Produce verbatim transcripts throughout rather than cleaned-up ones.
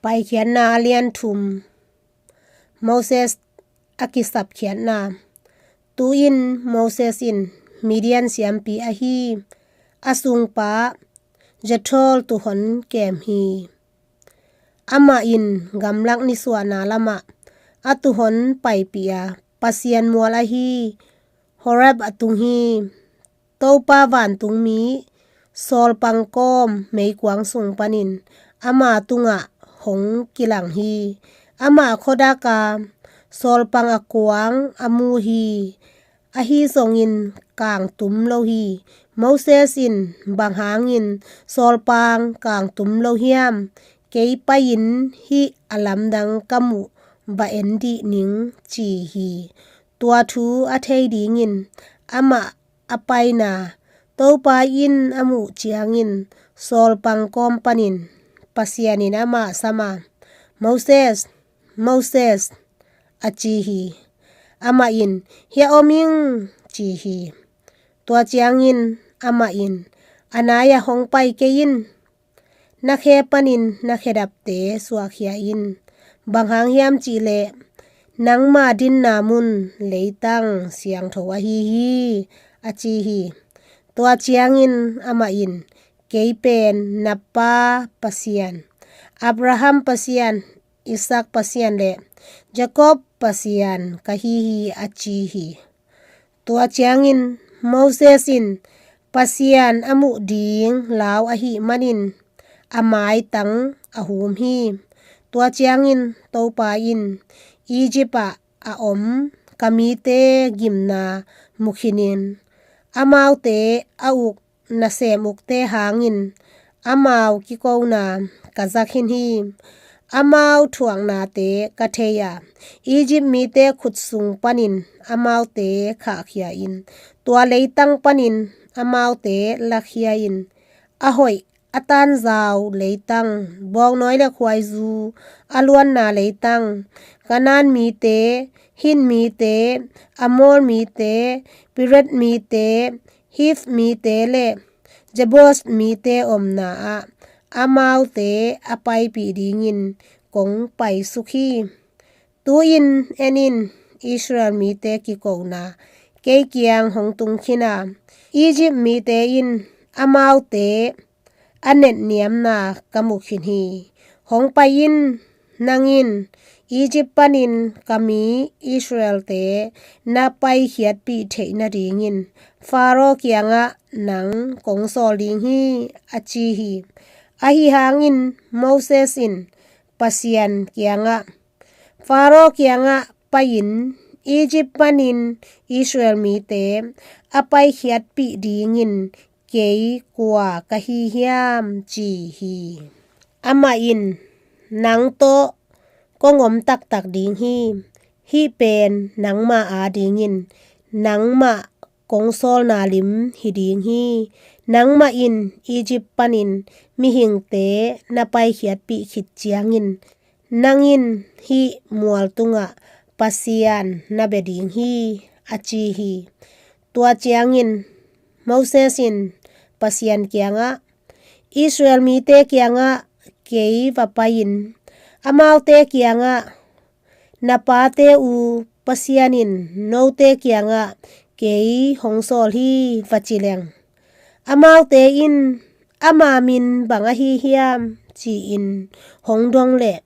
Paikhiatna a lian thum. Moses a kisapkhiatna. Tu-in Moses in Midian siampi ahi a sungpa Jethro tuuhon kem hi. Amah in gamlak nisuahna lamah a tuuhon paipih a, Pasian mual ahi Horeb a tung hi. Topa vantungmi sawlpang kawm meikuang sung panin ama tungah hong kilang hi. Amah khuadak a sawlpang a kuang a mu hi. Ahi zongin kangtum lo hi. Moses in, "Bang hangin sawlpang kangtum lo hiam? Kei pai-in hih a lamdang ka muh va en dih ning," ci hi. Tua thu a thei dingin amah a paina, Topa in a muh ciangin sawlpang kawm panin Pasian in amah sam a, "Moses, Moses," a ci hi. Amah in, "Hiah om ing," ci hi. Tua ciangin amah in, "A nai-ah hong pai kei in. Na khe panin na khedapte suahkhia in. Bang hang hiam cih leh nangma dinna mun leitang siangtho ahi hi," a ci hi. Tua ciangin amah in, "Kei pen na pa Pasian, Abraham Pasian, Isaac Pasian le Jacob Pasian ka hi hi," a ci hi. Tua ciangin Moses in Pasian a muh ding lau ahih manin a maitang a hum hi. Tua ciangin Topa in, "Egypt ah a om ka mite gimna mu khinin, amaute a uk nasem ukte hangin amau kikona ka za khin hi. Amau thuaknate ka thei a, Egypt mite khut sung panin amaute khahkhia in, tua leitang panin amaute lakhia in, a hoih a tanzau leitang, bawngnawi le khuaizu a luanna leitang, Kanaan mite, Hit mite, Amor mite, Piret mite, Hiv mite le Jebus mite omna ah amaute a paipih dingin kong paisuk hi. Tu-in en in, Israel mite kikona kei kiang hong tung khin a, Egypt mite in amaute a netniamna ka mu khin hi. Hong pai in, nang in Egypt panin ka mi Israelte na paikhiatpih theih nadingin Faro kiangah nang kong sawl ding hi," a ci hi. Ahi hangin Moses in Pasian kiangah, "Faro kiangah pai-in Egypt panin Israel mite a paikhiatpih dingin kei kua ka hi hiam?" ci hi. Amah in, "Nang tawh kong om taktak ding hi. Hih pen nangmah adingin nangmah kong sawlna lim hi ding hi. Nangmah in Egypt panin mihingte na paikhiatpih khit ciangin nang in hih mual tungah Pasian na bia ding hi," a ci hi. Tua ciangin Moses in Pasian kiangah, "Israel mite kiangah kei va pai-in amaute kiangah, 'Na pate uh Pasian in note kiangah kei hong sawl hi,' va ci leng, amaute in, 'Ama min bang ahi hiam?' ci-in hong dong leh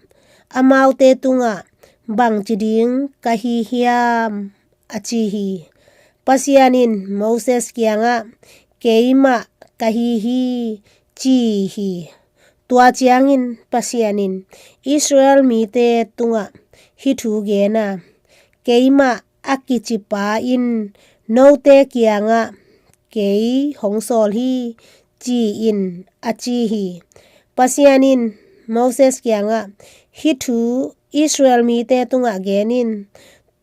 amaute tungah bangci ding ka hi hiam?' a ci hi. Pasian in Moses kiangah, 'Keimah ka hi hi,' ci hi. Tua ciangin Pasian in Israel mite tungah hih thu gen a, 'Keimah a kici pa in note kiangah kei hong sawl hi,' ci in,' a ci hi. Pasian in Moses kiangah, 'Hih thu Israel mite tungah gen in: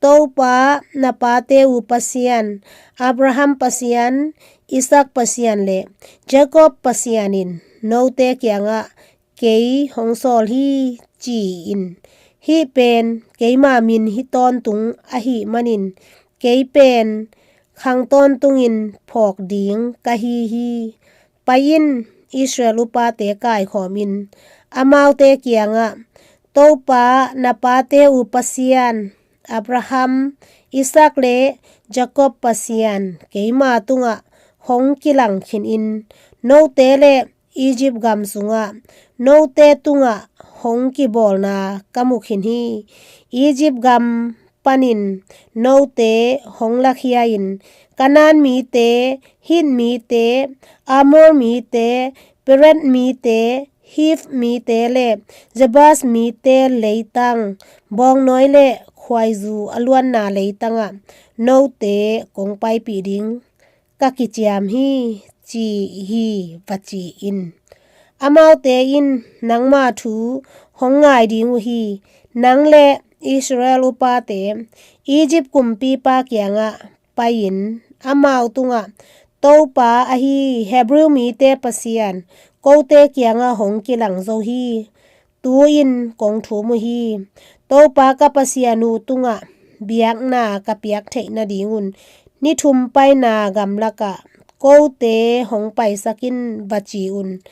Topa, na pate uh Pasian, Abraham Pasian, Isaac Pasian le Jacob Pasian in note kiangah kei hong sawl hi,' ci in. Hih pen keima min hi tawntung ahih manin kei pen khang tawntungin phawk ding ka hi hi. Pai in, Israel upate kaikhawm in, amaute kiangah, Topa, na pate uh Pasian, Abraham, Isak le Jakob Pasian, keima tungah hong kilang khinin, note le Egypt gam sungah note tungah hong kibawlna ka mu khin hi. Egypt gam panin note hong lakhia-in, Kanaan mite, Hit mite, Amor mite, Peret mite, Hiv mite le Jebus mite leitang, bawngnawi le khuaizu a luanna leitangah note kong paipih ding ka kiciam hi, ci hi, va ci in. Amaute in nangma thu hong ngai ding uh hi. Nang le Israel upate Egypt kumpipa kiangah pai-in, amau tungah, Topa ahi Hebrew mite Pasian kote kiangah hong kilang zo hi. Tu-in kong thum uh hi. Topa ka Pasian uh tungah biakna ka piak theih nadingun ni thum paina gamlakah kote hong paisak in, va ci un.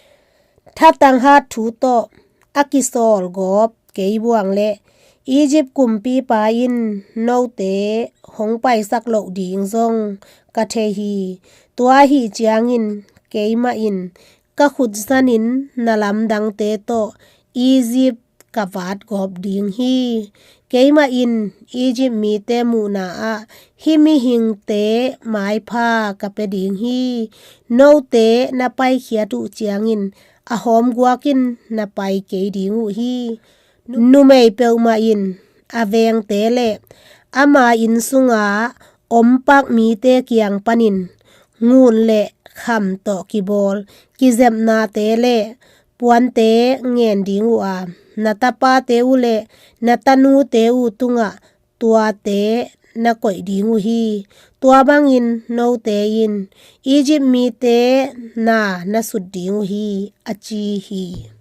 Thatanghat thu tawh a kisawl gawp kei buang le Egypt kumpipa in note hong paisak loh ding zong ka thei hi. Tua ahih ciangin keimah in ka khutzanin na lamdangte tawh Egypt ka vatgawp ding hi. Keimah in Egypt mite muhna ah hih mihingte maipha ka pia ding hi. Note na paikhiat uh ciangin a hawmguak in na pai kei ding uh hi. Numei peuhmah in a vengte le ama inn sunga ompak mite kiang panin ngun le kham tawh kibawl kizepnate le puante ngen ding uh a, na tapate uh le na tanute uh tungah tuate na koih ding uh hi. Tua bangin note in Egypt mite na na sut ding uh hi, a ci hi.